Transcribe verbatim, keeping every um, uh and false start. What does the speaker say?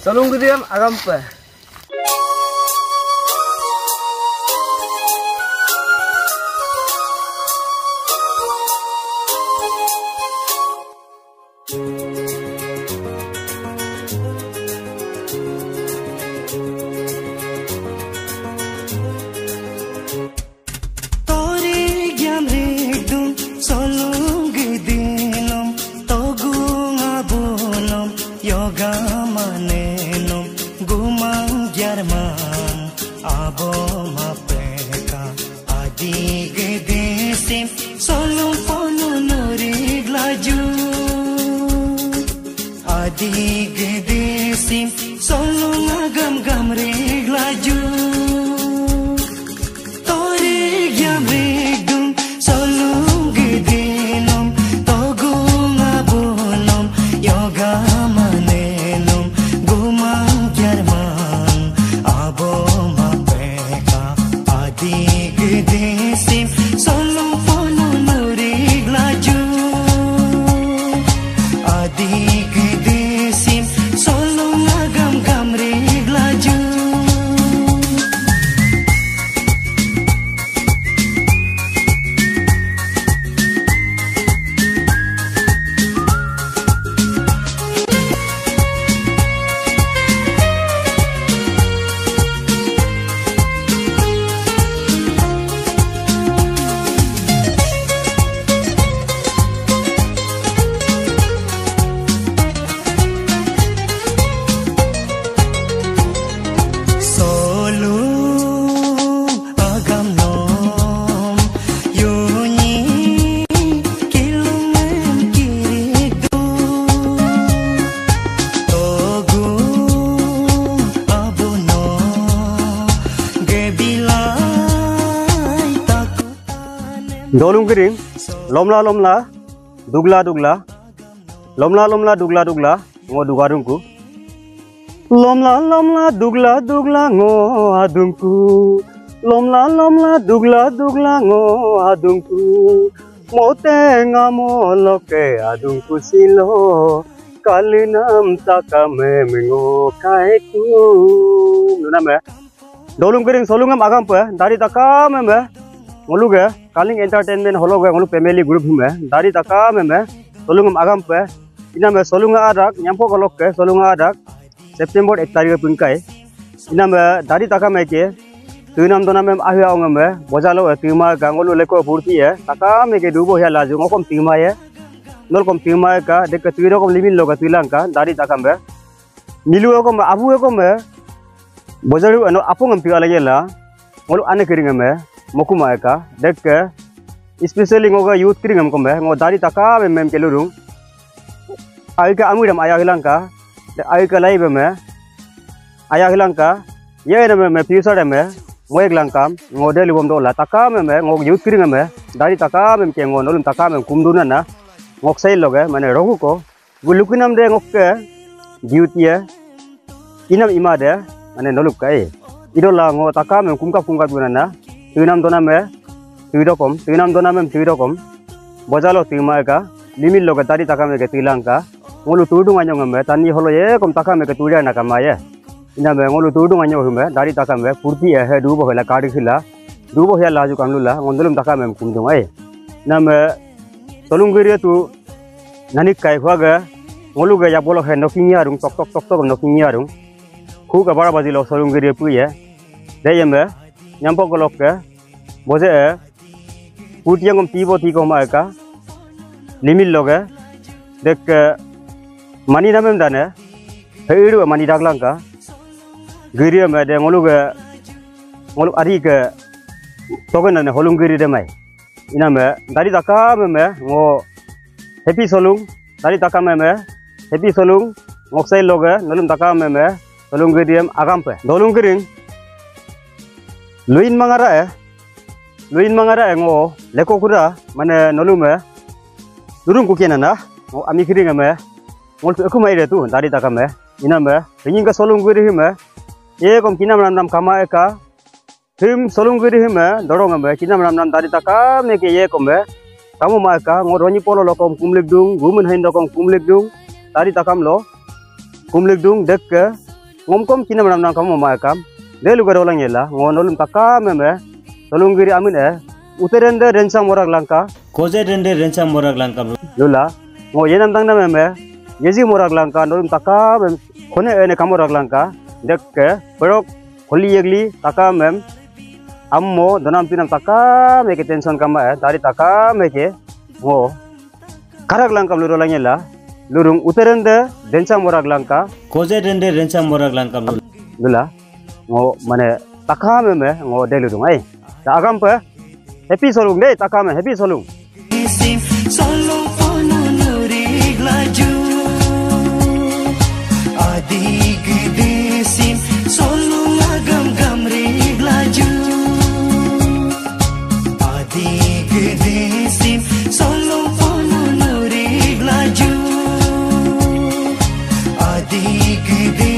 Solung gídíem agampe. Tori gyam ridung solung gídílum, togung abulum yoga manelum, gumang gyarmang abo mapeka. Adi gídísim solung ponu nurig laju. Adi gídísim solung agam gamrig laju. Tori gyam ridung solung gídílum, togung abulum yoga manelum, gumang gyarmang abo mapeka. Adi gídísim solung ponu nurig laju. Adi gídísim solung agam gamrig laju. Solung agam nom yunyi kilung kídídu. Togung abuno gebilai taku. Dolung gídíng, lomla lomla, dugla dugla, lomla lomla, dugla dugla, ngo dugadungku. Lomla lomla, dugla dugla, ngo adungku. Lomla lomla, dugla dugla, ngo adungku. Mote ngamo loke adungku silo. Kalinam takame mengo kaeku. Nuname. Dolung gídíng solungem agampe, dari takameme, ngoluge, Kaling Entertainment hologe, ngolu family group hime, dari takameme, solungem agampe, iname solunga adak, nyampo kolokke, solunga adak, September ek tarike pingkai, iname dari takame ke, tunam donamem ahia ongeme, bojalo e, tuma ka ngolu leko purti e, takame ke dubo hia laju, ngokom tuma e, nolkom tuma ka, deke tuidokom limit loga tuilangka, dari takambe, milu ekome, abu ekome, Bojaru ano apung em piwa lagi la, ngolu ane kídíng em, mokuma eka, dek ke, especially ngoga youth kídíng em kome, ngo dari takam em em kelurung. Aika amui dem aya hilangka, dek aika lai beme, aya hilangka, ye dem em future em, ngoek langkam, ngo deli bom dola, takam em, ngo youth kídíng em, dari takam em ke ngo nolum takam em kumduna na, ngok sai loge, mane rogu ko, Gulukinam de ngokke duty e, inam ima de, mane noluk kai. Idola ngo takam em kumkap kumkap gunana, tunam donam e, tuidokom, tunam donam em tuidokom, bojalo tuma eka, limit loge dari takam eke tuilangka, ngolu tudung anyong em, tani holo yekom takam eke tuida na kamaye. Iname ngolu tudung anyo hime, dari takame, purti e, he, dubo hela, kari hila, dubo hela laju kamlula, ngondolum takame kumdung ai. Iname, solung gídí tu, nanik kai huaga, ngoluge ya bolo he, noking yarung, tok, tok, tok, tok, noking yarung. Hu ka bara baji lo solung gídí pu ye. De yeme, nyampo kolokke, boje e, Putiang kom tibo ti kom aika, limit loge, dek ke mani namem dane, heiru mani daglangka, gídí em de ngoluge, ngolu ari ke, togen dane holung gídí de mai. Iname, dari takam em, ngo, happy solung, Dari takam em, happy solung, ngoksai loge, nolum takam em, solung gídíem agampe. Dolung gídíng, luin mangara e, luin mangara e ngo, leko kura, mane nolum e, durung kukian ana, ngo ami kídíng em, ngol tu ekum aide tu, dari takam e, inam e, ringing ke solung gídí him e, ye kom kinam nam nam kama eka, Him solung gídí him e, dorong em e, kinam nam nam dari takam e ke ye kom e. Kamu ma eka, ngo ronyi polo lokom kumlik dung, gumen hain dokom kumlik dung, dari takam lo, kumlik dung, dek ke, ngomkom kinam ramnam kamo maekam. Deluge dolang yela, ngo nolum takame me, Solung giri amin e, uterende rensang morak langka. Koje dende rensang morak langka. Lula, ngo yenam tangnam eme, yeji morak langka, nolum takame, kone ene kamorak langka, dekke, perok, koli yegli, takamem, ammo, donam tinam takame ke tension kama e, tari takame ke, ngo, karak langkam luro langela, lurung uterende, rensang morak langka. Koje dende rensang morak langka lula. Lula, ngo, mane, takame me, ngo, de lurung, ai. Ta agom pe, happy Solung de, takame, happy Solung. Sim, Solung ponu nurik laju. Adi gede sim, Solung agom gamrik laju. Adi gede sim, Solung ponu nurik laju. Adi gede